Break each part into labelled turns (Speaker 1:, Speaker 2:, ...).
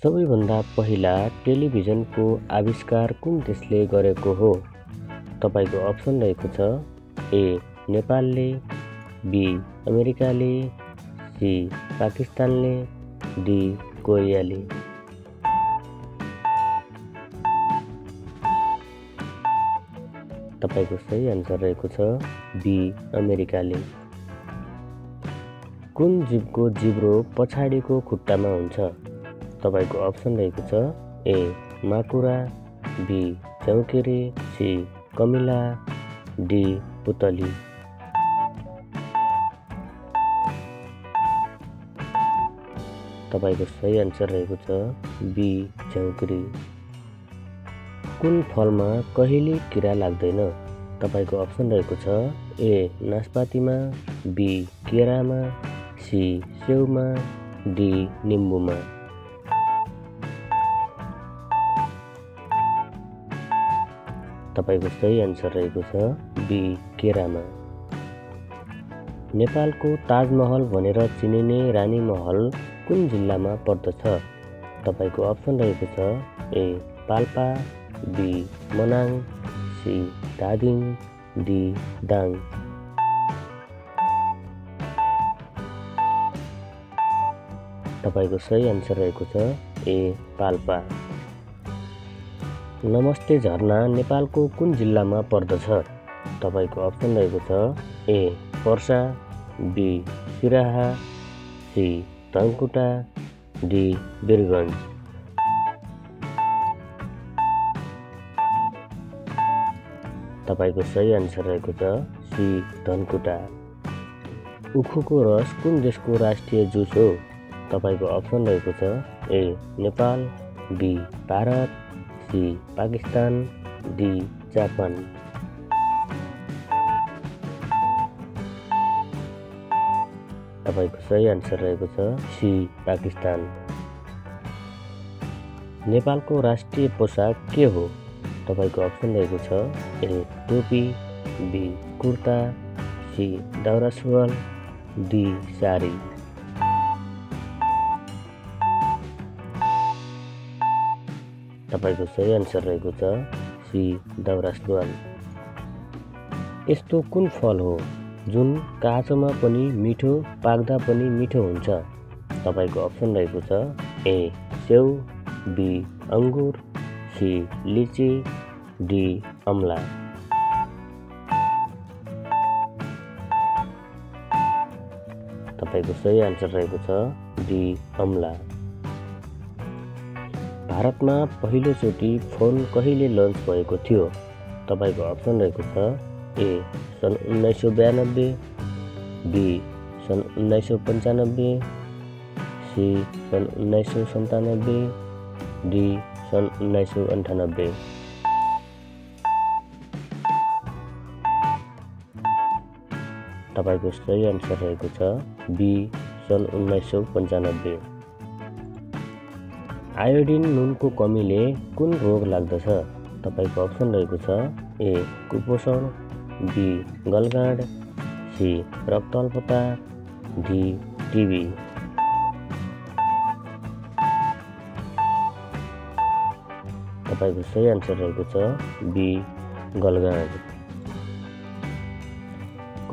Speaker 1: सबैभन्दा पहिला टेलिभिजनको आविष्कार कुन देशले गरेको हो? तपाईको अप्सन रहेको छ ए नेपालले, बी अमेरिकाले, सी पाकिस्तानले, डी कोरियाले। तपाईको सही आन्सर रहेको छ बी अमेरिकाले। कुन जीवको जिब्रो पछाडिको खुट्टामा हुन्छ? तपाईको अप्सन रहेको छ ए माकुरा, बी चौकेरे, सी कमिला, डी पुतली। तपाईको सही आन्सर रहेको छ बी चौकेरे। कुन फलमा कहिले किरा लाग्दैन? तपाईको अप्सन रहेको छ ए नासपातीमा, बी केरामा, सी स्याउमा, डी निम्बुमा। तपाईको सही आन्सर रहेको छ बी केरामा। नेपालको ताजमहल भनेर चिनिने रानी महल कुन जिल्लामा पर्दछ? तपाईको अप्सन रहेको छ A Palpa, B Manang, C Dhading, D Dang. तपाईको सही आन्सर रहेको छ ए पाल्पा। नमस्ते झरना नेपालको कुन जिल्लामा पर्दछ? तपाईको अप्सन रहेको छ A Parsa, B Siraha, C Dhankuta, D Birgunj. तपाईको सही आन्सर रहेको छ सी धनकुटा। उखुको रस कुन देशको राष्ट्रिय जुस हो? तपाईको अप्सन रहेको छ A Nepal, B Bharat, C Pakistan, D Japan. तपाईको सही आन्सर रहेको छ सी पाकिस्तान। नेपालको राष्ट्रिय पोशाक के हो? तपाईको अप्सन रहेको छ ए टोपी, बी कुर्ता, सी दौरा सुरुवाल, डी साडी। तपाईको सही आन्सर रहेको छ सी दौरा सुरुवाल। यस्तो कुन फल हो जुन काँचोमा पनि मिठो, पाक्दा पनि मिठो हुन्छ? तपाईको अप्सन रहेको छ ए स्याउ, बी अंगुर, सी लिची, डी अमला। तपाईको सही आन्सर रहेको छ डी अमला। भारतमा पहिलोचोटि फोन कहिले लन्च भएको थियो? तपाईको अप्सन रहेको छ ए सन् 1992, बी सन् 1995, सी सन् 1997, डी सन् 1998। तपाईको सही आन्सर रहेको छ बी सन् 1995। आयोडिन नुनको कमीले कुन रोग लाग्दछ? तपाईको अप्सन रहेको छ ए कुपोषण, बी गलगाँड, सी रक्तअल्पता, डी टिबी। तपाईको सही आन्सर रहेको छ बी गलगाँड।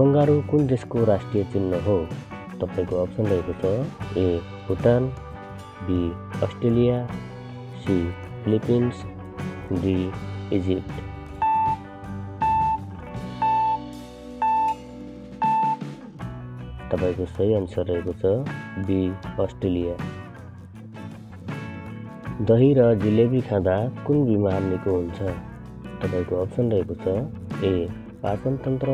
Speaker 1: कंगारू कुन देशको राष्ट्रिय चिन्ह हो? तपाईको अप्सन रहेको छ A Bhutan, B Australia, C Philippines, D Egypt. तपाईको सही आन्सर रहेको छ बी अस्ट्रेलिया। दही र जिलेबी खाँदा कुन बिमार निको हुन्छ? तपाईको अप्सन रहेको छ ए पाचन तन्त्र,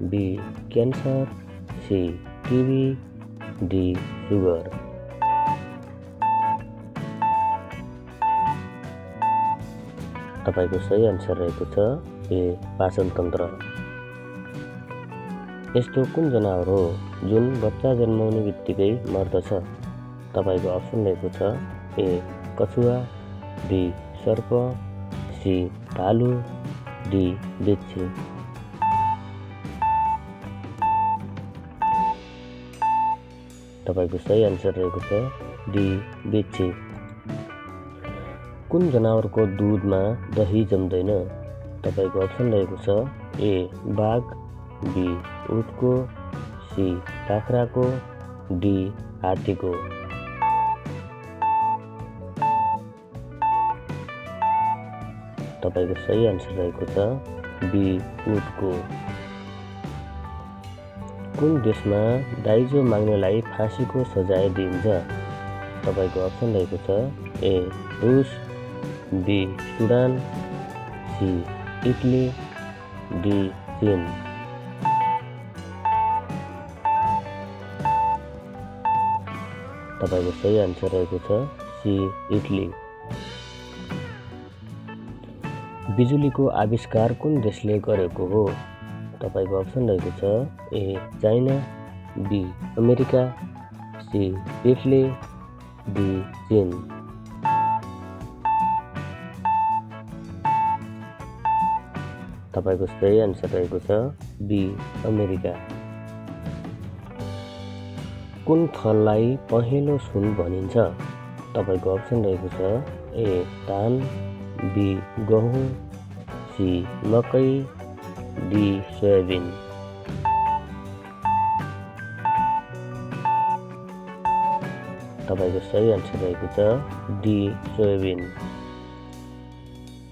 Speaker 1: B cancer, C TB, D sugar. तपाईको सही आन्सर रहेको छ ए पाचन तन्त्र। यस्तो कुन जनावर हो जुन बच्चा जन्माउने बित्तिकै मर्दछ? तपाईको अप्सन रहेको छ ए कछुवा, बी सर्प, सी भालु, डी बिच्छी। तपाईको सही आन्सर रहेको छ डी बिच्छी। कुन जनावरको दुधमा दही जम्दैन? तपाईको अप्सन रहेको छ ए बाघ, बी उटको, सी बाख्राको, डी हात्तीको। तपाईको सही आन्सर रहेको छ बी उटको। कुन देशमा दाइजो माग्नेलाई फाँसीको सजाय दिइन्छ? तपाईको अप्सन रहेको छ ए रुस, B Sudan, C Italy, D चीन। तपाईको सही आन्सर रहेको छ सी इटली। बिजुलीको आविष्कार कुन देशले गरेको हो? तपाईको अप्सन रहेको छ A China, B America, C Italy, D चीन। तपाईको सही आन्सर रहेको छ बी अमेरिका। कुन फललाई पहेँलो सुन भनिन्छ? तपाईको अप्सन रहेको छ ए धान, बी गहुँ, सी मकै, डी सोयाबिन। तपाईको सही आन्सर रहेको छ डी सोयाबिन।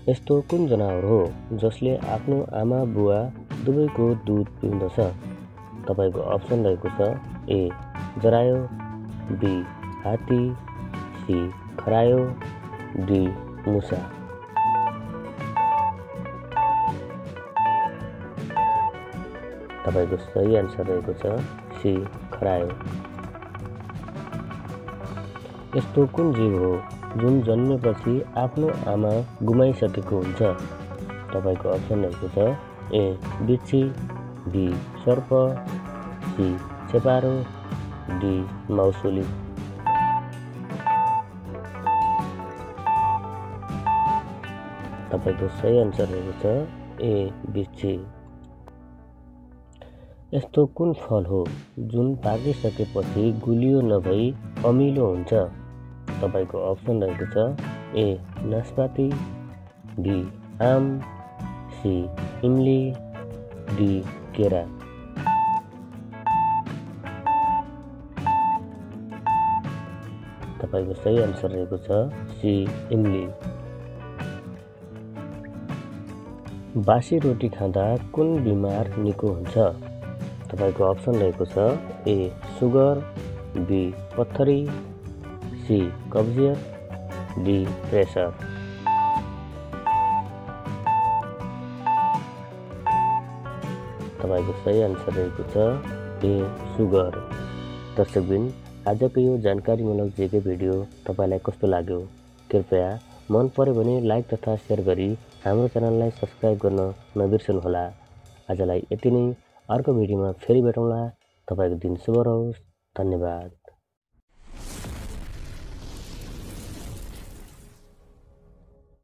Speaker 1: यस्तो कुन जनावर हो जसले आफ्नो आमा बुवा दुवैको दुध पिउँदछ? तपाईको अप्सन रहेको छ ए जरायो, बी हात्ती, सी खरायो, डी मुसा। तपाईको सही आन्सर रहेको छ सी खरायो। यस्तो कुन जीव हो जुन जन्मेपछि आफ्नो आमा गुमाइसकेको हुन्छ? तपाईको अप्सन रहेको छ ए बिच्छी, बी सर्प, सी छेपारो, डी माउसोली। तपाईको सही आन्सर रहेको छ ए बिच्छी। यस्तो कुन फल हो जुन पाकिसकेपछि गुलियो नभई अमिलो हुन्छ? तपाईको अप्सन रहेको छ ए नासपाती, बी आम, सी इमली, डी केरा। तपाईको सही आन्सर रहेको छ सी इमली। बासी रोटी खाँदा कुन बिमार निको हुन्छ? तपाईको अप्सन रहेको छ ए सुगर, बी पत्थरी, सी कब्जियत, डी प्रेसर। तपाईको सही आन्सर रहेको छ ए सुगर। दर्शकबिन, आजको यो जानकारीमूलक जेके भिडियो तपाईलाई कस्तो लाग्यो? कृपया मन पर्यो भने लाइक तथा सेयर गरी हाम्रो च्यानललाई सब्स्क्राइब गर्न नबिर्सनुहोला। आजलाई यति नै। अर्को भिडियोमा फेरि भेटौँला। तपाईको दिन शुभ रहोस्। धन्यवाद।